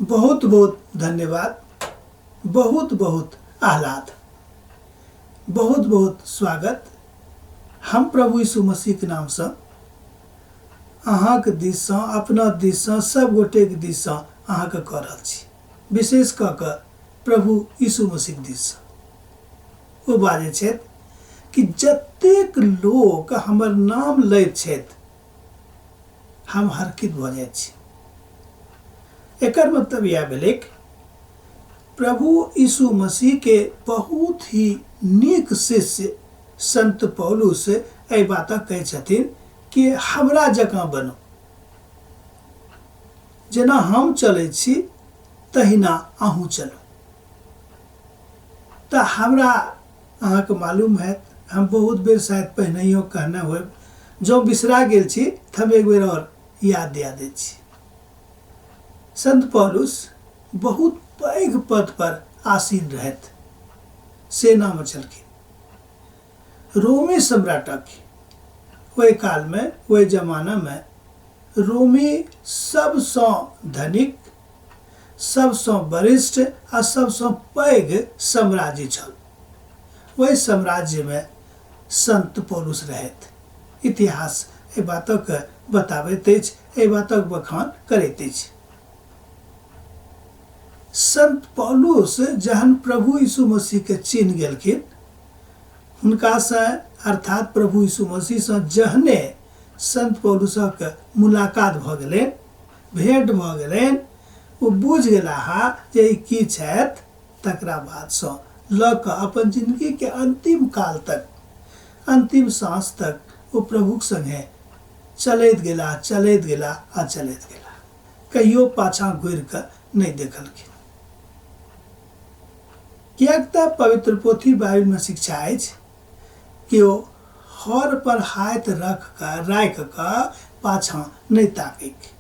बहुत बहुत धन्यवाद, बहुत बहुत आह्लाद, बहुत बहुत स्वागत। हम प्रभु यीशु मसीहके नामसँ अहाँके दिससँ, अपना दिससँ, सब गोटेके दिससँ अहाँके कऽ रहल छी, विशेष कऽ कऽ प्रभु यीशु मसीहके दिससँ। ओ बाजै छथि कि जतेक लोक हमर नाम लैत छथि हम हरकित भऽ जाइ छी। एकर मतलब इएह भेलै प्रभु यीशु मसीह के बहुत ही नीक शिष्य संत पौलुस एहि बातक कहै छथिन कि हमरा जकाँ बनू, जेना हम चलै छी तहिना अहूँ चलू। तऽ हमरा अहाँके मालूम हैत, हम बहुत बेर शायद पहिनहियो कहने होयब, जँ बिसरा गेल छी तऽ हम एक बेर आओर याद दिया दै छी। संत पौलुस बहुत पैघ पद पर आसीन रहथि, सेनामे छलखिन, रोमी सम्राटक। ओहि कालमे, ओहि जमानामे रोमी सबसँ धनिक, सबसँ वरिष्ठ आ सबसँ पैघ साम्राज्य छल। ओहि साम्राज्यमे संत पौलुस रहथि। इतिहास एहि बातक बताबैत अछि, एहि बातक बखान करैत अछि। संत पौलुस जहन प्रभु यीशु मसीहके चिन्ह गेलखिन, हुनकासँ अर्थात प्रभु यीशु मसीहसँ जहने संत पौलुसक मुलाकात भऽ गेलनि, भेंट भऽ गेलनि, ओ बुझि गेलाह जे ई की छथि। तकरा बादसँ लऽ कऽ अपन जिनगीके अन्तिम काल तक, अन्तिम साँस तक ओ प्रभुक संगे चलैत गेलाह, चलैत गेलाह आ चलैत गेलाह। कहियो पाछाँ घुरि कऽ नहि देखलखिन। किएक तऽ पवित्र पोथी बाइबिलमे शिक्षा अछि कि ओ हर पर हाथ रख कऽ राखि कऽ पाछाँ नहि ताकैके।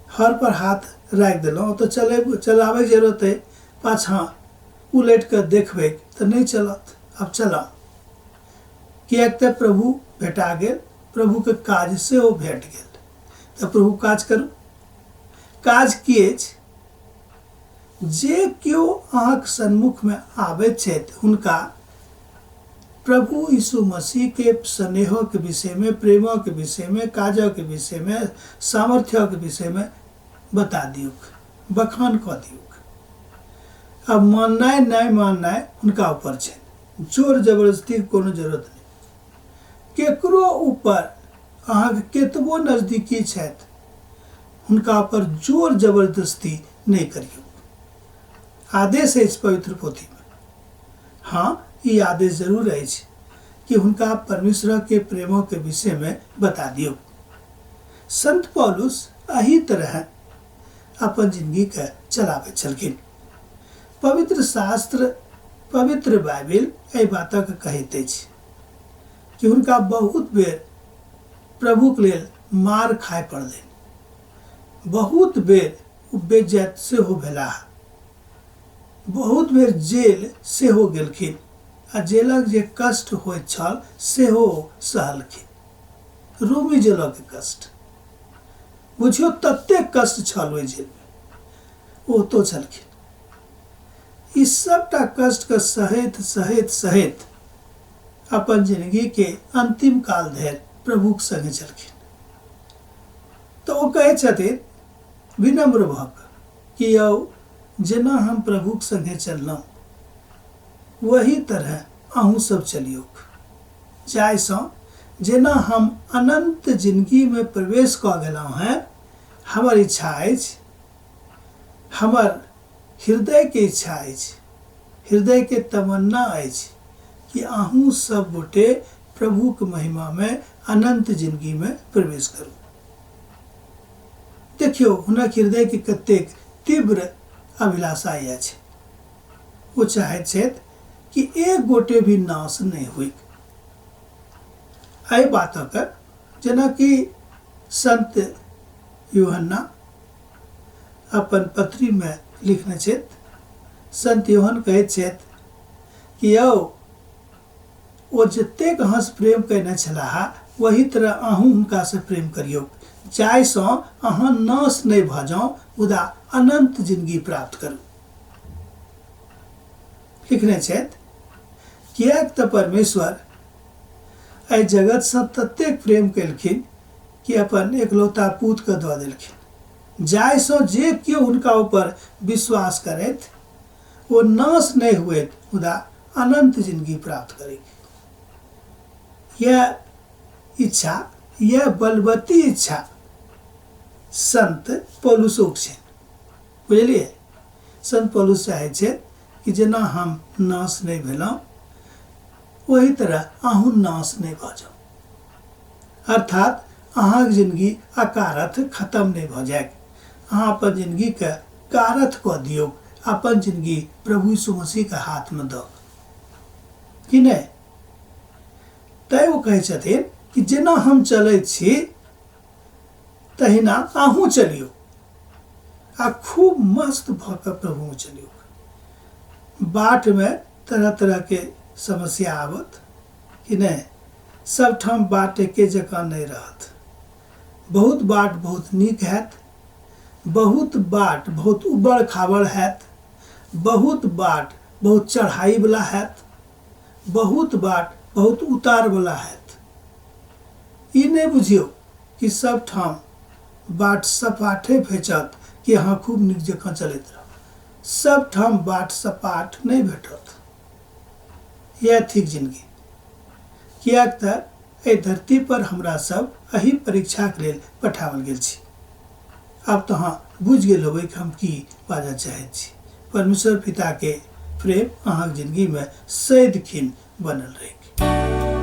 हर पर हाथ राखि देलहुँ तऽ चले चलाबैके जरूरत अइ, पाछाँ उलटि कऽ देखबै तऽ नहि चलत। आब चलाउ, किएक तऽ प्रभु भेटा गेल, प्रभुके काज सेहो भेट गेल, तऽ प्रभु काज करू। काज की अछि? जे केओ अहाँके सन्मुखमे आबैत छथि हुनका प्रभु यीशु मसीहके स्नेहके विषयमे, प्रेमके विषयमे, काजके विषयमे, सामर्थ्यके विषयमे बता दियौक, बखान कऽ दियौक। आब माननाइ नहि माननाइ हुनका ऊपर छनि, जोर जबरदस्तीके कोनो जरूरत नहि। केकरो ऊपर अहाँके केतबो नजदीकी छथि हुनका पर जोर जबरदस्ती नहि करियौ। आदेश अछि पवित्र पोथीमे। हाँ, ई आदेश जरूर अछि कि हुनका परमेश्वरके प्रेमके विषयमे बता दियौ। संत पौलुस एहि तरह अपन जिंदगीके चलाबैत छलखिन। पवित्र शास्त्र, पवित्र बाइबिल एहि बातक कहैत अछि कि हुनका बहुत बेर प्रभुक लेल मार खाय पड़लनि, बहुत बेर ओ बेइज्जत सेहो भेलाह, बहुत बेर जेल सेहो गेलखिन आ जेलक जे कष्ट होइत छल सेहो सहलखिन। रोमी जेलक कष्ट बुझियौ, ततेक कष्ट छल ओहि जेलमे, ओ तो छलखिन। ई सबटा कष्टके सहैत सहैत सहैत अपन जिंदगीके अंतिम काल धरि प्रभुक संगे छलखिन। तऽ ओ कहै छथिन विनम्र भऽ कऽ कि यौ, जेना हम प्रभुक संगे चललहुँ वही तरह अहूँ सब चलियौक, जाहिसँ जेना हम अनन्त जिंदगीमे प्रवेश कऽ गेलहुँ हेँ, हमर इच्छा अछि, हमर हृदयके इच्छा अछि, हृदयके तमन्ना अछि कि अहूँ सब गोटे प्रभुक महिमामे अनन्त जिंदगीमे प्रवेश करू। देखियौ हुनक हृदयके कतेक तीव्र अभिलाषा अछि। ओ चाहैत छथि कि एक गोटे भी नाश नहि होइक। एहि बातक जेनाकि संत यूहन्ना अपन पत्रीमे लिखने छथि, संत योहन कहैत छथि कि यौ, ओ जतेक अहाँसँ प्रेम कयने छलाह ओही तरह अहूँ हुनकासँ प्रेम करियौ, जाहिसँ अहाँ नाश नहि भऽ जाउ मुदा अनन्त जिंदगी प्राप्त करू। लिखने छथि, किएक तऽ परमेश्वर एहि जगतसँ ततेक प्रेम केलखिन कि अपन एकलौता पूतके दऽ देलखिन, जाहिसँ जे केओ हुनका ऊपर विश्वास करथि ओ नाश नहि हुएत मुदा अनन्त जिंदगी प्राप्त करेगी। यह इच्छा, यह बलवती इच्छा संत पौलुसोक छनि। बुझलियै? संत पौलुस चाहै छथि कि जेना हम नाश नहि भेलहुँ ओही तरह अहूँ नाश नहि भऽ जाउ, अर्थात अहाँके जिंदगी अकारथ खत्म नहि भऽ जाय, अहाँ अपन जिंदगीके कारथ कऽ दियौ, अपन जिंदगी प्रभु यीशु मसीहके हाथमे दऽ कि नहि। तैँ ओ कहै छथिन कि जेना हम चलैत छी तहिना अहूँ चलियौ आ खूब मस्त भऽ कऽ प्रभुमे चलियौ। बाटमे तरह तरहके समस्या आबत कि नहि, सबठाम बाट एके जकाँ नहि रहत। बहुत बाट बहुत नीक हैत, बहुत बाट बहुत उबड़ खाबड़ हैत, बहुत बाट बहुत चढ़ाईवला हैत, बहुत बाट बहुत उतारवला हैत। ई नहि बुझियौ कि सबठाम बाट सपाटे भेटत कि अहाँ खूब नीक जकाँ चलैत रहब। सबठाम बाट सपाट नहि भेटत। इएह थिक जिनगी। किएक तऽ एहि धरती पर हमरा सब एहि परीक्षाक लेल पठाओल गेल छी। आब तऽ अहाँ बुझि गेल होबै कि हम की बाजऽ चाहैत छी। परमेश्वर पिताके प्रेम अहाँक जिनगीमे सदिखिन बनल रहैक।